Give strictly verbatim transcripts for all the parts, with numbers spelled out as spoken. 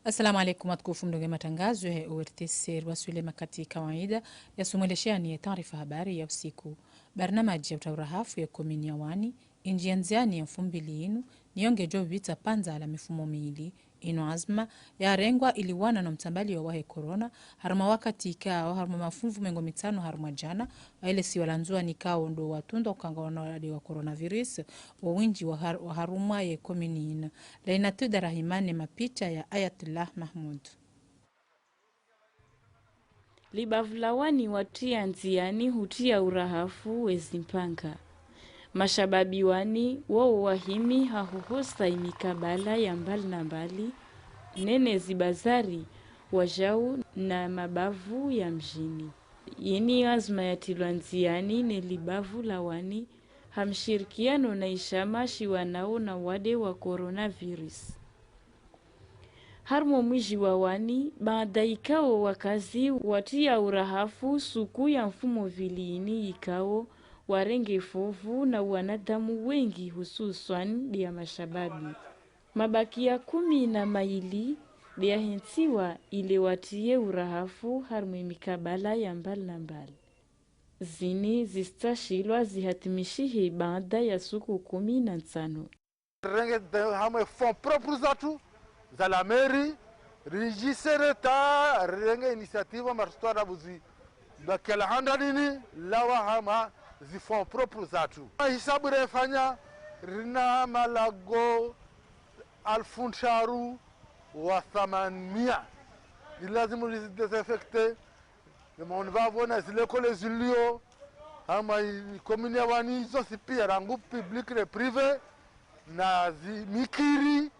Assalamu alaikum, watukufu mdungao matangazo ya O R T C, rwaswili makati kawaida ya sumweleshani ya taarifa habari ya usiku. Barnamaji ya utaurahafu ya komini ya Wani, indji ya ndziani ya mfumbili inu, niyo ngejo pvira pvandza la mifumo mili. Inu anzma yarengwa ili wana no mtsambalio wahe corona, harumwa wakati ikao, harumwa mafunvu mengo mitsanu harumwa djana, waelesiwa la Ndzuani ikao ndo watundwa ukanga wana wade wa coronavirus, wo windji wa har-, wa harumwa ye komini inu. Lainatuda Rahimane, mapicha ya Ayatullah Mahmud. Libavu la Wani watria ndziani hutria urahafu wezi mpanga. Mashababi Wani wowo wahimi hahuhosa imikabala ya mbali na mbali, nene zibazari wajau na mabavu ya mjini. Yini anzma yatrilwa ndziani ne libavu la Wani ha mshirikiano na ishama shiwanao na wade wa coronavirus. Harumwa mwiji wa Wani, baada ikao wakazi watria urahafu suku ya mfumo vili ini ikao warenge fuvu na wanadamu wengi hususwan dia mashababi. Mabakia kumi na maili dia hentsiwa ile watrie urahafu harumwa mikabala ya mbali na mbali. Zini zistashilwa zihatimishihe baada ya suku kumi na ntsanu. Renge de-, hamwe fonds propres zatru, za la mairie, ridjisere ta renge initiative marstwara buzi. Bakela handa nini, lawa hama zi fonds propres zatru. Hisabu refanya, rina malago alfu ntraru wa thamania. Ni lazimu rizi désinfecter. Ni maoni vavo na zilekole zilio, hama i, i komini ya Wani zontsi pia, rangu public ne privé, na zi mikiri,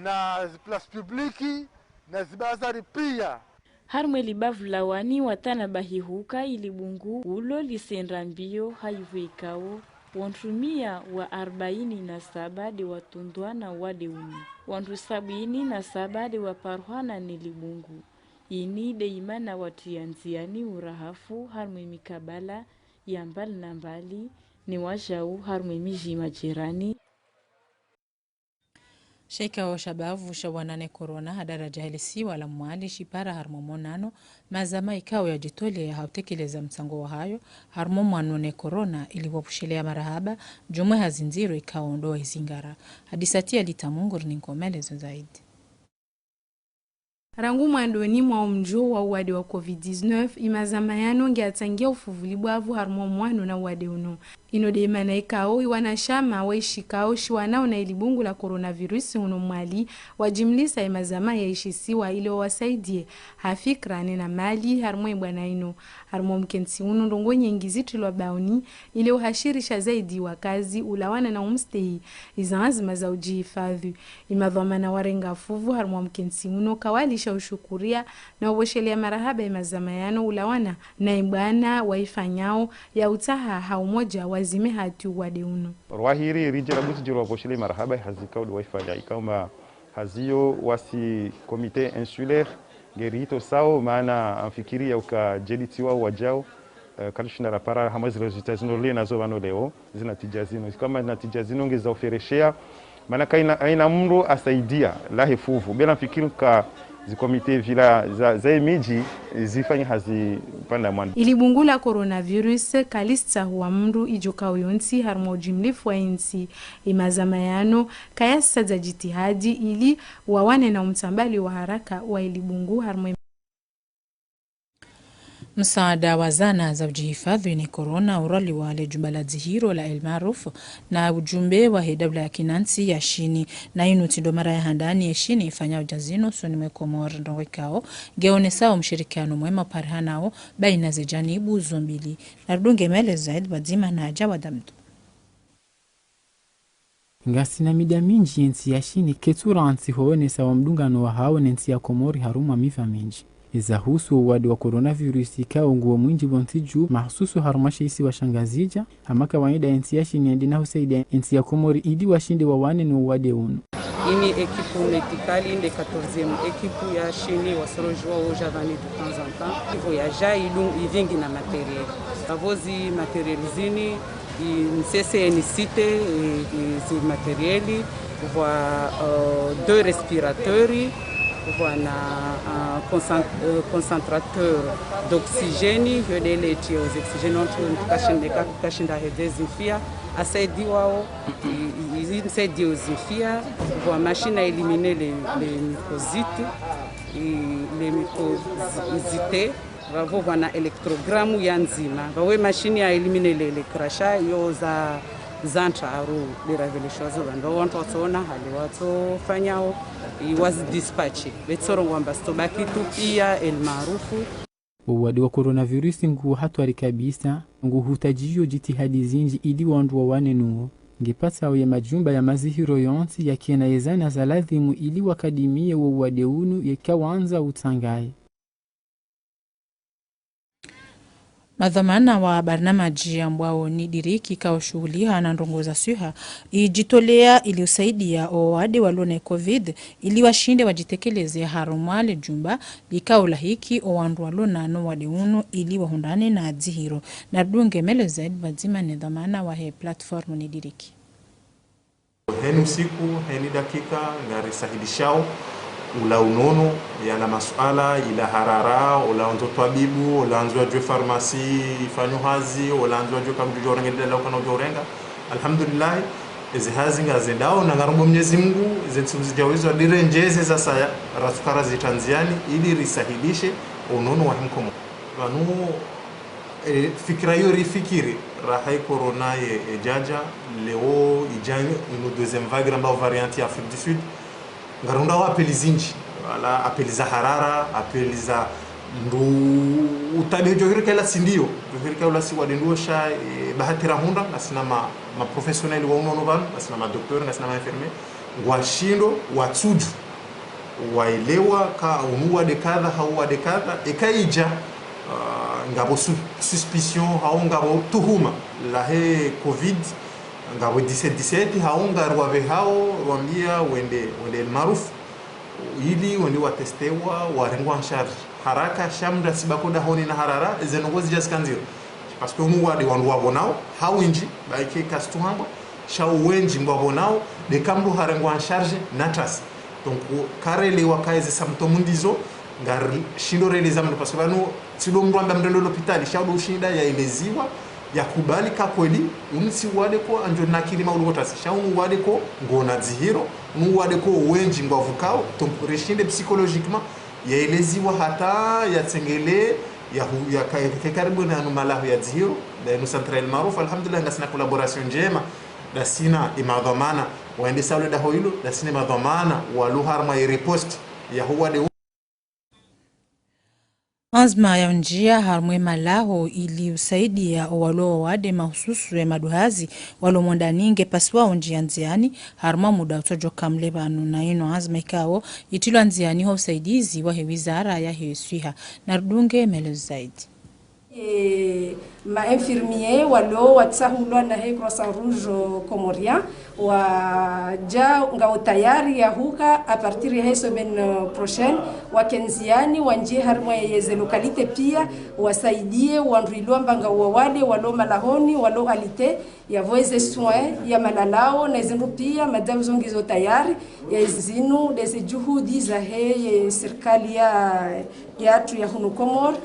na zi place publique, na zi bazari pia. Harumwa libavu la Wani watanabahi huka ili bungu ulo lisendra mbio ha ivo ikao, wantru mia wa arbaini na saba de watundwa na wade unu. Wantru sabini na saba de waparwa na ne libungu. Ini de imana watria ndziani urahafu harumwa mikabala ya mbali na mbali, ni wajau harumwa miji majirani. Sha ikao shabavu sha wana ne corona ha daraja helesiwa la Mwali shipara harumwa monano, mazama ikao yajitolea ha utekeleza mtsango wahayo harumwa mwano ne corona ili wapvoshelea marahaba, jumwe ha zindziro ikao ndo waizingara. Hadisa tia litamungu rini nkomelezo zaidi. Rangu mwandoni mwa umjo wa uwade wa covid dix-neuf, imazama yano nge atsangia ufuvuli bwavu harumwa mwano na uwade uno. Ino de imana ikao, iwanashama waishikao shiwanao na ilibungu la coronavirus uno Mwali, wajimlisa imazama ya ishisiwa ile wawasaidie ha fikra nena mali harumwa ibwana ino. Harumwa mkentsi uno ndrongo nyengi zitrilwa bauni, ile uhashirisha zaidi wakazi ulawana na umstehi, iza anzma za ujihifadhi. Imadhwamana warenga fuvu harumwa mkentsi uno kawalisha ushukuria na upvoshelea marahaba imazama yano ulawana na ibwana waifanyao ya utsaha ha umoja wazime hatru uwade uno. Rwahiri ridjera buti djiro wapvoshelea marahaba hazi ikao ndo waifanya. Ikao ma hazi iyo wasi comité insulaire, ngeri ito sao, mana amfikiri ya uka jeli tiwa wajao, eh, karishinda rapara hamwe zi résultats zino rile nazo vano leo, zi natija zino. Kama natija zino nge za ufereshea, mana kaina, aina mndru asaidia, lahe fuvu. Bela mfikiri ka zi comité vila za, za imiji, zifanya hazi pvanda mwana. Ilibungu la coronavirus kalistsahuwa mndru ijo kao yontsi harumwa ujimlifu wa intsi. Imazama yano, kayasisadza jitihadi ili wawane na umtsambalio wa haraka wa ilibungu harumwa. Msaada wa zana za ujihifadhi ne corona uraliwa le jumba la dzihiro la El Maarouf na ujumbe wahe daula ya kinantsi ya Shini. Na inu tsi ndo mara ya handani ya Shini ifanya uja zinu usoni mwe Komori, ndrongo ikao ngeonesao mshirikiano mwema uparihanao baina ze janibu zo mbili. Narudunge mele zaidi pvadzima na Jawad Abdu. Ngasina mida minji yentsi ya Shini ketsu rantsi huonesa wa mdungano wahao ne ntsi ya Komori harumwa miva minji. Eza husu uwade wa coronavirus ikao nguo mwinji pvo ntsi ju, mahsusu harumwa she isiwa sha Ngazidja, hama kawaida yentsi ya Shini yende na husaidia yentsi ya Komori ili washinde wawane no uwade unu. Ini équipe médicale, inde quatorzième équipe ya Shini, wasorojuwa woja vani de temps en temps. Ivo yaja ilu ivingi na matériel. Avo zi matériel zini, i nsese ni cité, i, i zi matériel, vwa, euh, deux respirateurs, Pvwana, ah, concent-, eh, concentrateur d'oxygène, yo de leti yo oxygène, ontu kashinda, kashinda heze zimfia, asaidiwao, i, i, i, msaidio zimfia, pvwa machine à éliminer les, les mucosites, i, les mucosités, pvavo pvwana électrogramme ya ndzima, pvawe machine à éliminer les, les crachats, yo za, za ntraru, de révélation zo, pvanu wantru watsoona, hali watsofanyao, i wazi dispatcher. Betsorongoa amba stobaki tu pia El Maarufu. Owade wa coronavirus ngu hatwari kabisa, ngu hutajiyo jitihadi zinji ili wandru wawane nuwo. Ngepasao ye majumba ya mazihiro yontsi yakena ye zana za ladhimu ili wakadimiye wo wade unu yeka wandza utsangaye. Madhwamana wa barnamaji yambwao Nidiriki ikao shuhuliha na ndrongoo za swiha, ijitolea ili usaidia owade walo ne covid, ili washinde wajitekeleze harumwa le jumba likao lahiki owandru walo na no wade unu ili wahundrane na dzihiro. Nardunge melezo zaidi pvadzima ne dhwamana wahe plateforme Nidiriki. Heni usiku, heni dakika, ngarisahilishao, ula unono, yala masuala, ila harara, ula ondzo twabibu, ula ondzo yajue farmasi ifanyo hazi, ula ondzo yajue kamdjudjo urenga dela ukana udjo urenga. Alhamdulillah, ezi hazi ngazendao, na ngarombo Mwenyezi Mungu, ze ntsiku zijao izo, adire ndjeze za saya, ratsukara zitanziani, ili risahilishe, unono wa himkomo. Pvanu, e, fikira iyo rifikiri, raha ye corona ye, e, jaja, leo ijao inu deuxième vague ramba variante ya Afrique du Sud, ngarundao appel zinji, wala appel za harara, appel za ndru utabiho djo hiri kela sindio, djo hiri kela si wade nduo sha, e, bahati rahundra, ngasina ma, ma professionnels wa unono pvanu, ngasina ma docteurs, ngasina ma infirmiers, ngwashindo, watsudju waelewa ka unu wade kadha hau wade kadha, eka ija, ah, ngapvo su-, suspicion hau ngapvo tuhuma lahe covid, ngapvo dix-sept dix-sept, hau ngarwapvehao, rwambia wende, wende El Maarouf, ili wende watestewa, warengwa en charge haraka, sha mndru asibaki dahoni na harara, eze ndrongoo zija zika ndziro. Parce que unu wade wandru wapvonao, ha winji, baike kasitu hamba, sha uwenji ngwapvonao, de ka mndru harengwa en charge na tasi. Donc, karelewa ka eze symptômes ndizo, ngarishindo releza mndru, parce que pvanu, tsi do mndru amba mndru ende lopitali, sha udo ushinda yaeleziwa, yakubali ka kweli, unu tsi wade ko andjo nakili maulu ko tasi, sha unu wade ko ngona dzihiro, unu wade ko wenji ngwavukao, donc rishinde psychologiquement, yaeleziwa hata yatsengelee, yahu-, yaka-, yake karibu na yanu mahala ya dzihiro, da yanu centre El Maarouf, alhamdulillah, ngasina collaboration ndjema, dasina ye madhwamana, waendesao le daho ilo, dasina ye madhwamana, walo harumwa ye riposte, yaho wade u- Anzma ya unjia harumwa ye malaho ili usaidia owalo wade mahususu ye maduhazi walo mondani ngepasiwao unjia ndziani harumwa muda utsodjo kamwe pvanu na inu anzma ikao itilwa ndziani ho usaidizi wahe wizara yahe swiha. Nardunge melezo zaidi. E, ma infirmiers walo watsahulwa na he Croissant Rouge Comorien, waja ngwao tayari ya huka à partir ya he semaine, euh, prochaine, wake ndziani, wanjie harumwa yeze localités pia, wasaidie wandru ilo amba ngwao wade, walo malahoni, walo alité, yapvo eze soins, ya malalao, na eze ndru pia, madamu zo ngizo tayari, ya zinu, de ze juhudi zahe, ye sirikali ya, yatru ya hunu Komori,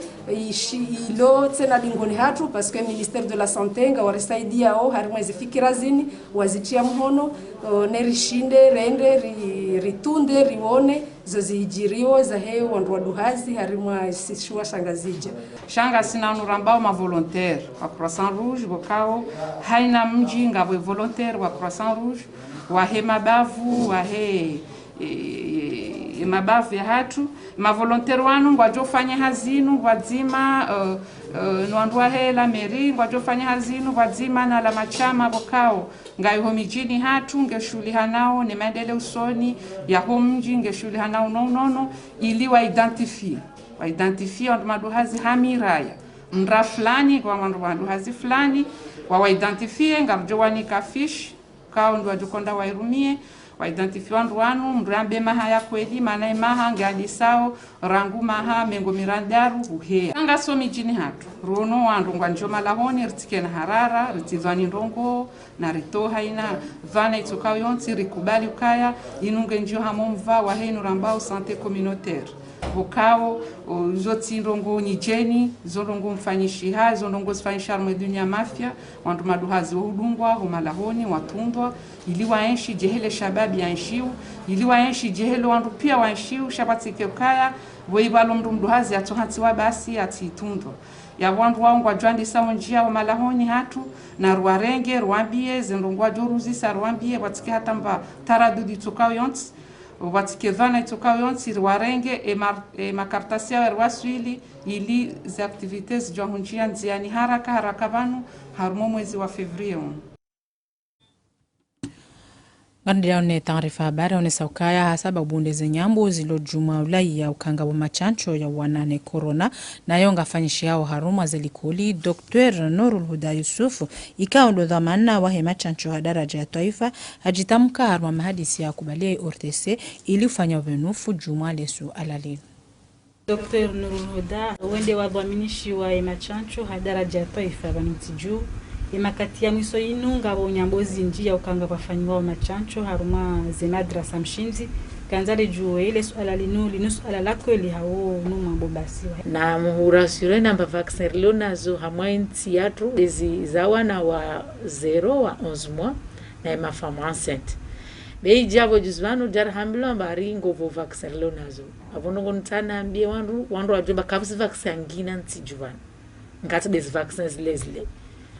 ishi-, ilo tsena dingoni hatru, parce que ministère de la Santé, ngwarisaidiao, harumwa eze fikira zini, wazitia mhono, o, ne rishinde, rende, ri-, ritunde, rione, zo zijiriwo zahe wandru waduhazi, harumwa sishuwa sha Ngazidja. Sha ngasina unu rambao ma volontaires wa Croissant Rouge, pvokao, haina mji ngapvo volontaire wa Croissant Rouge, wahe mabavu, wahe, e, e, e, mabavu ya hatru. Ma volontaires wanu ngwadjo fanya hazi inu pvadzima, e, e, no wandru wahe la mairie, ngwadjo fanya hazi inu pvadzima na la mashama pvokao. Ngayo ho midjini hatru, nge shuhulihanao ne maendeleo usoni yaho mdji, nge shuhulihanao no unono, ili wa identifier. Wa identifier wandru maduhazi ha miraya. Mndru fulani, kwa wandru maduhazi fulani, wa, wa identifier, ngamdjo wanika fiche, kao ndo wadjo konda wairumie, wa identifier wandru wanu, mndru ambe maha ya kweli, mana ye maha nge adisao, rangu maha, mengo mirandaru, uhea. Ngaso midjini hatru, ruono wandru ngwandjo malahoni, ritsike na harara, ritsidhwani ndrongoo, na ritoha ina dhwana itsokao yontsi, rikubali ukaya, inu ngendjio hamwa omva wahe inu rambao santé communautaire. Pvokao, o, izo tsi ndrongoo nyidjeni, izo ndrongoo mfanyishiha, izo ndrongoo zifanyishiha harumwa edunia mafia, wandru maduhazi wahudungwa, ho malahoni, watundwa, ili waenshi djehele shababi yaenshiu, ili waenshi djehele wandru pia waenshiu, sha pvatsike ukaya, pvo ipvalo mndru mduhazi atsohantsiwa basi, atsitundwa. Yapvo wandru wao ngwadjwandisa ondjia ho malahoni hatru, na ruwarenge, ruwambie, ze ndrongoo wadjoruzisa, ruwambie, pvatsike hata mba taradudi itsokao yontsi, pvatsike dhwana itsokao yontsi, ruwarenge, e mar-, e makartasi yao yaruwaswili, ili ze activités zidjwa hundjia ndziani haraka, haraka pvanu, harumwa omwezi wa février unu. Ngarendelea ne taarifa habari, yaonesa ukaya ha sababu nde ze nyambo zilo djumwa ulaya ukanga wo mashantsho ya uwana ne corona, nayo ngafanyishihao harumwa ze likoli, Docteur Nourul Houda Youssouf, ikao ndo dhwamana wahe mashantsho ha daraja ya twaifa, hadjitamka harumwa mahadisi ya kubalia O R T C, ili ufanya uvenufu djumwa le suala linu. Docteur Nourul Houda, wende wadhwaminishiwa ye mashantsho ha daraja ya twaifa pvanu ntsi dju. Ye makati ya mwiso inu ngapvo nyambo zindji ya ukanga pvwafanyiwa wo mashantsho harumwa ze madrasa mshindzi. Kandza ridjuwe ile suala linu, linu suala la kweli hau nu mwambo basi wa. Na muhurasure namba vaccin rilo nazo hamwa entsi yatru, ezi za wana wa zéro wa onze mois, na ye ma femmes enceintes. Be idjapvo juzi pvanu djarihambilwa amba ri ngapvo vaccin rilo nazo. Apvo ndrongoo ntsana ambie wandru, wandru wadjomba kapvatsi vaccin yangina ntsi dju pvanu. Ngati ndezi vaccin zile zile.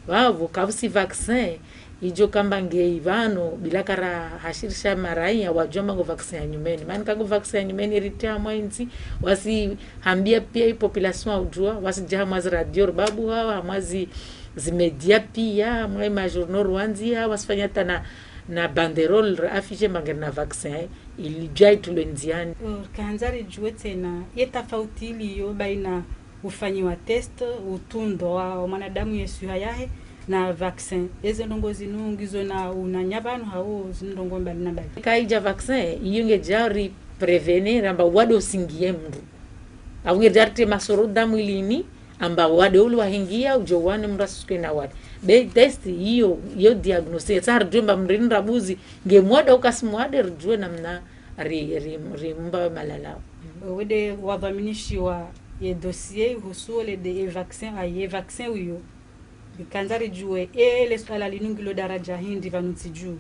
Pvapvo kapvatsi vaccin, idjo kamba nge ipvanu, bila kara hashirisha maraya, wadjomba ngo vaccin ya nyumeni. Mana kangu vaccin ya nyumeni ritria mwa entsi, wasi hambia pia i population udjua, wasi dja hamwa zi radio rubabu hawa, hamwa zi, zi média pia, hamwa i ma journaux ruwandzia, wasifanya hata na, na banderole, ra afficher mba ngeri na vaccin, ili djai tulwe ndziani. Oh, kandza ridjuwe tsena, ye tafauti iliyo baina ufanyiwa test, utundwa wa, wa mwanadamu ye swiha yahe, na vaccin. Eze ndrongoo zinu ngizo na unanya pvanu hau zinu ndrongoo mbali na mbali. Kaidja vaccin, iyo ngedja ri prévenir amba wade usingie mndru. Au ngedja rite masoro damu ilini, amba wade uli wahingia, udjo wane mndru asisike na wade. Be test iyo, iyo diagnostic, sa ridjuwe mba mndru ini rabuzi, nge mwade au kasi mwade, ridjuwe namna ri, ri, rimba malalao. Wende wadhwaminishiwa ye dossier ihusu ole nde e vaccin, a ye vaccin uyo. Ikandza ridjuwe, e, le suala linu ngilo daraja hindri pvanu ntsi dju.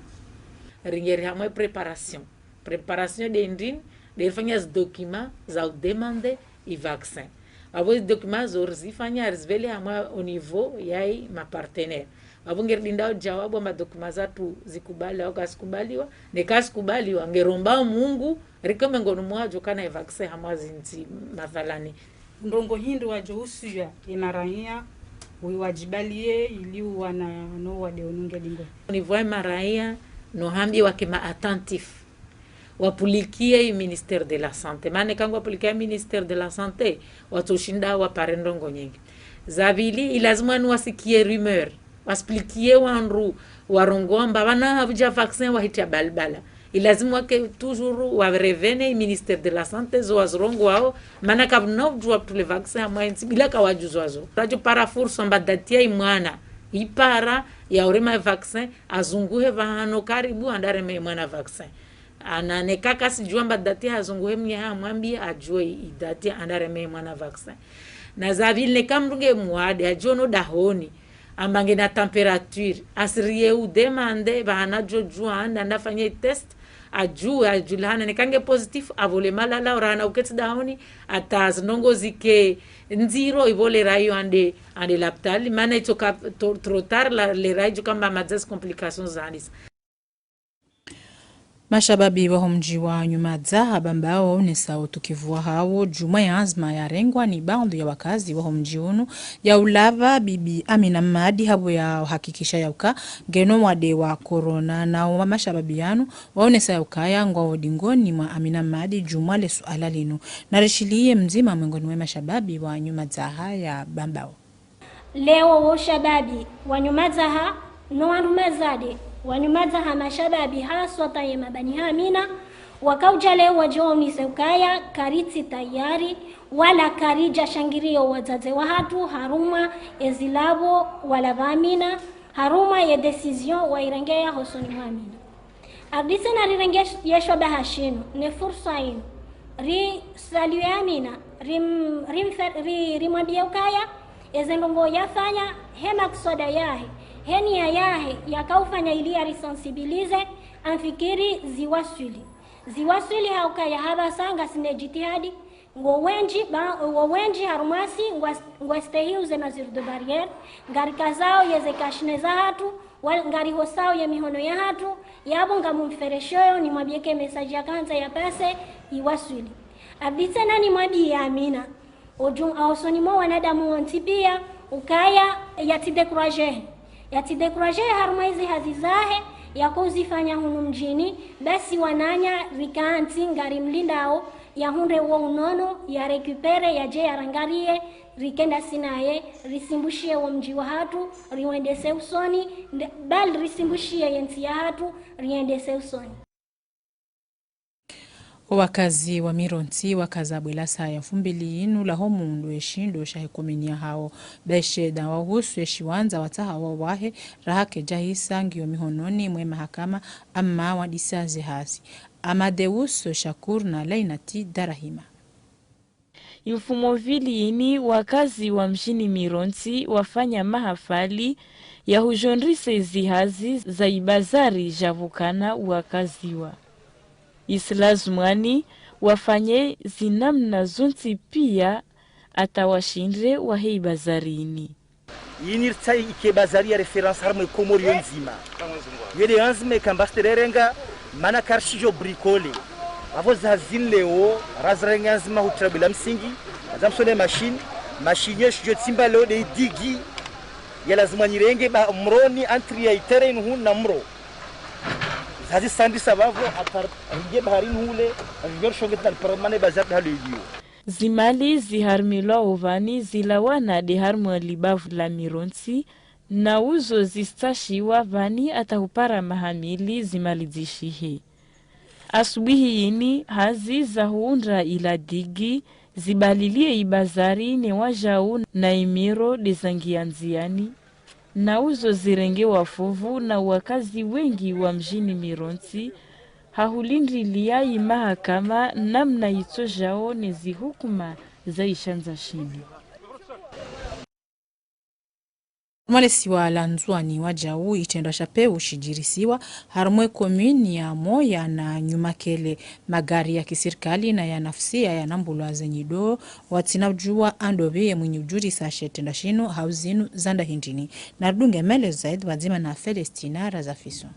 Ringeri hamwe préparation. Préparation nde ndrini, nde rifanya zi documents za udemande i vaccin. Apvo zi documents zo rizifanya, rizivele hamwe au niveau ya i ma partenaires. Apvo ngeri dindao djawabu amba documents zatru zikubali au kazikubaliwa, ne kazikubaliwa, ngeromba Mungu, rike mengoni mwa wadjo kana i vaccin hamwa zintsi mathalani. Ndrongoo hindri wadjo usuya ye maraya, wi wadjibalie, ili uwana no wade unu nge dingo. Au niveau ya maraya, no hambie wake ma attentifs. Wapulikie i ministère de la santé. Mana kangu wapulikia i ministère de la santé, watso ushinda wapare ndrongoo nyengi. Za pvili, ilazimu wanu wasikie rumeur. Wasiplikie wandru, warongoa amba pvanu hapvudja vaccin wahitria balbala. Ilazimu wake toujours wa prévenir i ministère de la santé zo wazirongoao, mana kapvuna udjua pvatru le vaccin hamwa entsi, bila kawadjuzwa zo. Radjo para fursa amba date ya i mwana, ipara ya urema vaccin, azunguhe pvahanu karibu anda areme i mwana vaccin. Ana neka kasidjua amba date hazunguhe mnyeha amwambie adjue i date anda areme i mwana vaccin. Na za pvili neka mndru nge mwade, adjiono dahoni, amba ngena température, asiriye udemande, pvahana djodjua, anda, anda afanye test, adjue, adjulihane, neka nge positif, avole malalao, urahana uketsi dahoni, ata zindrongoo zike ndziro, ivole rayo ande, ande lapitali, mana itsoka to-, trop tard, la, le rayo djuka amba madza zi complications zahandisa. Mashababi waho mdji wa Nyumadzaha Bambao waonesa utukivu wahawo djuu mwa ye anzma yarengwa ni baadhwi ya wakazi waho mdji unu ya ulapva Bibi Amina Mmadi hapvo ya uhakikisha ya uka ngena wade wa corona. Nao wa mashababi yanu waonesa ya ukaya ngwao dingoni mwa Amina Mmadi djuu mwa le suala linu. Narishiliye mdzima mwengoni mwe mashababi wa Nyumadzaha ya Bambao. Leo wo shababi wa Nyumadzaha no wandru mazade wa Nyumadzaha mashababi haswatan ye mabani ha Amina, Wakaudja leo wadjo waonese ukaya karitsi tayari, wala karidja shangiriyo wadzadze wahatru harumwa ezilapvo wala pvamina, harumwa ye décision wairengeya hosoni mwa Amina. Abditse na rirenge yeshwa bahashinu, ne fursa inu, ri salue Amina, rim, rim, ri, rimwambiye ukaya, eze ndrongoo yafanya, he makswada yahe, he niya yahe, yakaufanya ili yarisensibilize, amfikiri ziwaswili. Ziwaswili ha ukaya hapvasa ngasina djitihadi, ngo wendji, ba, wo wendji harumwasi, ngwa, ngwastehiyo ze mesures de barrière, ngarikazao yeze cache-nez zahatru, wal, ngarihosao ye mihono yahatru, yapvo ngamumfereshoyo nimwambiye ke message yakandza yapase, iwaswili. Abditse na nimwambiye Amina. Odjuu ahosoni mwa wanadamu wontsi piya, ukaya yatsi décourager. Yatsi décourager harumwa ezi hazi zahe, yakouzifanya hunu mdjini, basi wananya rikantsi ngarimlindao, yahundre wo unono, ya récupérer, yadje yarangariye, rikentsi naye, risimbushiye wo mdji wahatru, riwendese usoni, nde, bal risimbushiye yentsi yahatru, riendese usoni. Owakazi wa Mirontsi wakaza bwelasa ya mfumbili yinu laho mundru eshindo shahe komini yahawo. Beshe da wahusu eshiwandza watsaha wawahe raha kedjahisa ngiyo mihononi mwe mahakama ama wadisa ze hazi. Amadeuso Shakur na Lainati Darahima. Imfumo vili yini wakazi wa mdjini Mirontsi wafanya mahafali ya hudjondrise zihazi za ibazari djapvukana wakaziwa. Isilazumwani wafanye zinamna zontsi piya ata washindre wahe ibazari yini. Yini ritsaha ike bazari ya référence harumwa Komori yo ndzima. Yo de anzime kamba sitererenga, mana karishidjo bricoler. Apvo zazini leo, razirenga anzima hutrabila msingi, azamsone machine, machine yo shidjo tsimba leo de idigi, ya lazima nirenge ba mroni, entre ya itere inu hu na mro. Zazisandisa pvapvo, ata ringe bahari inu hule, avivior shonge tani paramane bazari halo iliyo. Zimali ziharumilwa opvani zilawana de harumwa libavu la Mirontsi, na uzo zistashiwa pvani ata hupara mahamili zimali dzishihe. Asubuhi yini, hazi za huundra ila digi, zibalilie ibazari ne wadjau na imiro de zangia ndziani. Na uzo zirengewa fuvu na wakazi wengi wa mdjini Mirontsi, ha hulindilia imahakama namna itsodjao ne zihukuma za ishandza shinu. Mwalesiwa la Ndzuani wadjau itrendwa sha pewu shidjirisiwa harumwa komini ya Moya na Nyumakele. Magari ya kisirikali na ya nafsia yanambulwa zenyi do watsina udjuwa ando pviye mwinyi udjurisa she trendwa shinu hau zinu zanda hindrini. Narudunge mele zaidi pvadzima na Felestina Razafiso.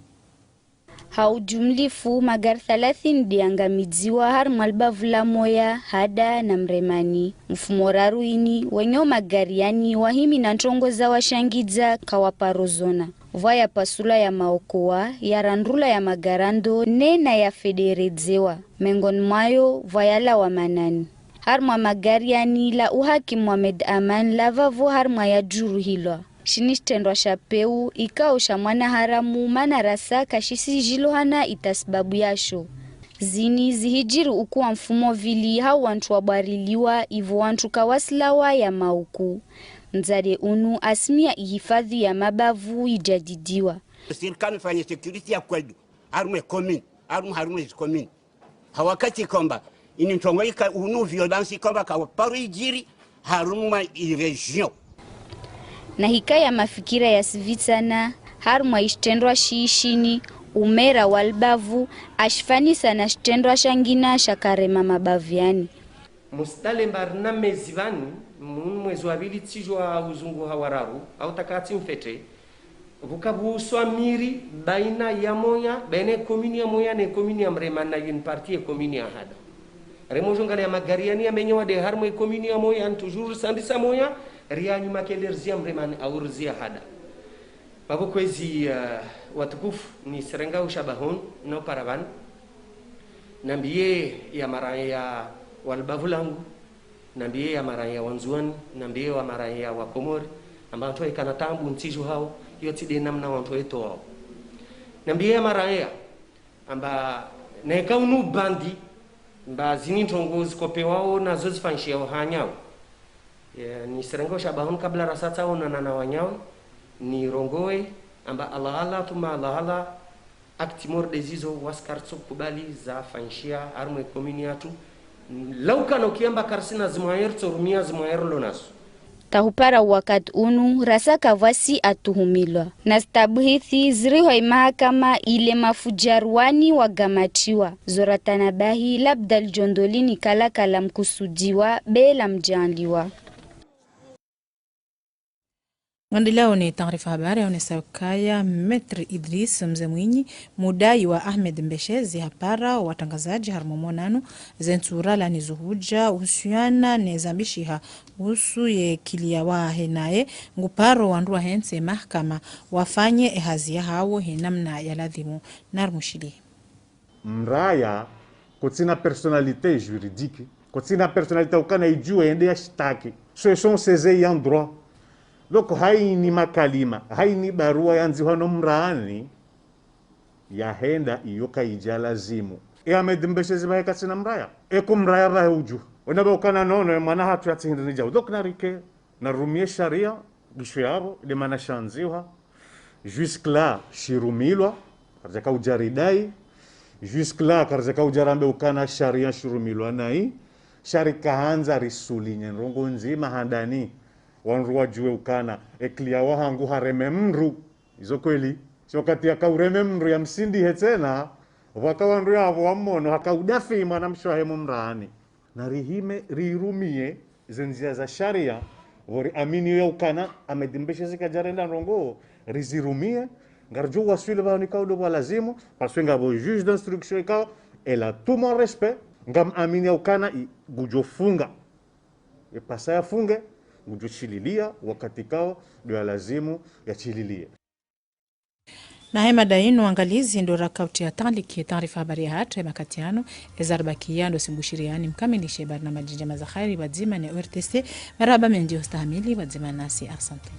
Ha ujumlifu, magari thalathini de yangamidziwa harumwa libavu la Moya, Hada na Mremani. Mfumo raru yini, wenye o magari yani wahimi na ntrongo za washangidza kawaparo zona. Pvwa yapasulwa ya maokowa, yarandulwa ya magarando, nena yafederedzewa. Mengoni mwayo, pvwa yalawa manani. Harumwa magari yani la Uhaki Mohamed Aman la pvapvo harumwa yadjuruhilwa. Shini shitrendwa sha pewu, ikao sha mwana haramu, mana rasa kashisijilo hana ita sibabu yasho. Zini zihidjiri ukuwa mfumo pvili hau wantru wabwariliwa, ivo wantru kawasilawa ya mauku. Mdzade unu asimia ihifadhi ya mabavu idjadidiwa. Sirikali ifanye sécurité ya kweli, harumwa commune, harumwa, harumwa zi commune. Ha wakati kamba ini ntrongo ika unu violence kamba kawaparo idjiri harumwa i région. Na hikaya mafikira yasivitsana harumwa ishitrendwa shishini, umera wa libavu ashifanisa na shitrendwa shangina sha karema mabavu yani. Musidale mba rina mezi pvani, munu mwezi wa pvili tsidjua uzunguha wa raru, au takatsi mfete, pvuka pvuswa miri baina ya Moya, baina ye commune ya Moya ne commune ya Mremani na une partie ye commune ya Hada. Remo djongala ya magari yani yamenyewa de harumwa ye commune ya Moya, toujours risandisa Moya, ria Nyumakele rizia Mremani au rizia Hada. Pvapvo kwezi, eh, watukufu, nisirenga ushabaha hunu, no para pvani. Nambiye ya maraya wa libavu langu, nambiye ya maraya wa Ndzuani, nambiye wa maraya wa Komori, amba wantru waikana tabu ntsidjuhao, iyo tsi de namna wantru waitowao. Nambiye ya maraya, amba Neka unu bandi, mba zini ndrongoo zikopvewao nazo zifanyishiwao ha wanyawe. Ya, nisirenge ushabaha unu kabla rasatsa onana na wanyawe, nirongowe, amba Allah Allah, tuma Allah Allah, acte mort de zizo, wasi karitso kubali zafanyishiha harumwa ye commune yatru. Lau kana ukiamba karisina zimwaye ritsorumia zimwaye rilo nazo. Tahupara wakati unu, rasaka vwasi atuhumilwa. Na zitabuhithi zirihwa imahakama ile mafujaruwani wagamatiwa. Zoratana bahi, labda lijondolini kalakala mkusudiwa, bela mjaanliwa. Ngandilao ni taarifa habari yaonesa ukaya Maître Idriss Mze Mwinyi, mudai wa Ahmed Mbeshezi, hapara watrangazadji harumwa monano ze ntsura lani zuhudja uhusiana ne zambishiha uhusu ye kiliya wahe naye, nguparo wandru wahentsi mahakama wafanye ehazi yahawo he namna ya ladhimu. Narumushili. Mraya, kotsina personnalité juridique, kotsina personnalité ukana idjuwe yende yashitaki. Ce sont ses ayants droit. Donc, hayini makalima, hayini barua yandzihwa no mrani, yahenda iyo kayidja lazimu. E Ahmed Mbeshezi bahe katsina mraya. Eko mraya bahe udju. Ona ba ukana nono, e mwana hatru yatsihindri ni djau. Donc, narike, narumie sharia, gisho yabo, de mana shandzihwa. Jusque-là, shirumilwa, karidjaka udja ridai. Jusque-là, karidjaka udja rambe ukana sharia shirumilwa nayi. Sha rikahandza risulinye ndrongoo ndzima handani. Wandru wadjuwe ukana, e kiliya wahangu hareme mndru. Izo kweli. Sha wakati yaka ureme mndru yamsindihe tsena, pvwaka wandru yapvo wamono, haka udafi mwana mshe wahe mumrani. Na rihime, rirumie ze ndzia za sharia, pvo riamini ya ukana, Ahmed Mbeshezi kadjarenda ndrongoo, rizirumie, ngaridjo waswili pvanu ikao ndo pvwa lazimu, parce que ngapvo juge d'instruction ikao, elle a tout mon respect, ngamamini ya ukana i, ngudjo funga. E pasa yafunge, ngudjo shililia, wakati ikao, ndo ya lazimu, yashililie. Na he mada inu angalizi ndo rakauti ya tanliki taarifa habari yahatru ye makati yanu, ezaribakia ndo simbushiriani mkamilishe barnamaji ndjema za kheri pvadzima ne O R T C, marahaba mendji ustahamili pvadzima nasi, ahsantum.